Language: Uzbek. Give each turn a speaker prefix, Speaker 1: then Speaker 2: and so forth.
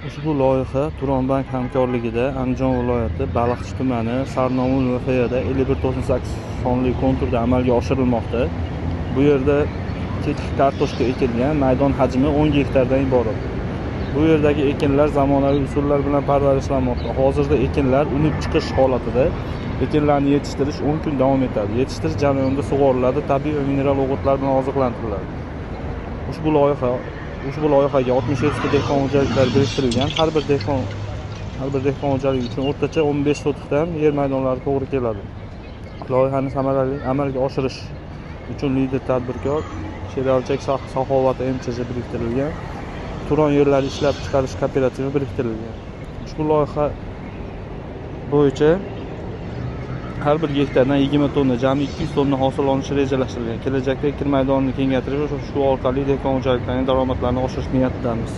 Speaker 1: Ushbu loyiha Turonbank hamkorligida Andijon viloyati Baliqchi tumani Sarnomul VFYda 51.98 sonli konturda amalga oshirilmoqda. Bu yerda kekik kartoshka ekilgan, maydon hajmi 10 gektardan iborat. Bu yerdagi ekinlar zamonaviy usullar bilan parvarishlanmoqda. Hozirda ekinlar unib chiqish holatida. Ekinlarni yetishtirish 10 kun davom etadi. Yetishtirish jarayonida sug'oriladi, tabiiy va mineral o'g'itlar bilan oziqlantiriladi. Ushbu loyihaga 67 ta dehqon xo'jaliklari biriktirilgan. Har bir dehqon xo'jaligi uchun o'rtacha 15 sotixdan yer maydonlari to'g'ri keladi. Loyihani samarali amalga oshirish uchun lider tadbirkor Sheralchak Saxovat MChJ biriktirilgan. Turon yerlari ishlab chiqarish kooperativi biriktirilgan. Ushbu loyiha bo'yicha har bir gektardan 20 tonna, jami 200 tonna hosil olinishi rejalashtirilgan. Kelajakda ekin maydonini kengaytirish va shu orqali dehqon xo'jaliklarining daromadlarini oshirish niyatidamiz.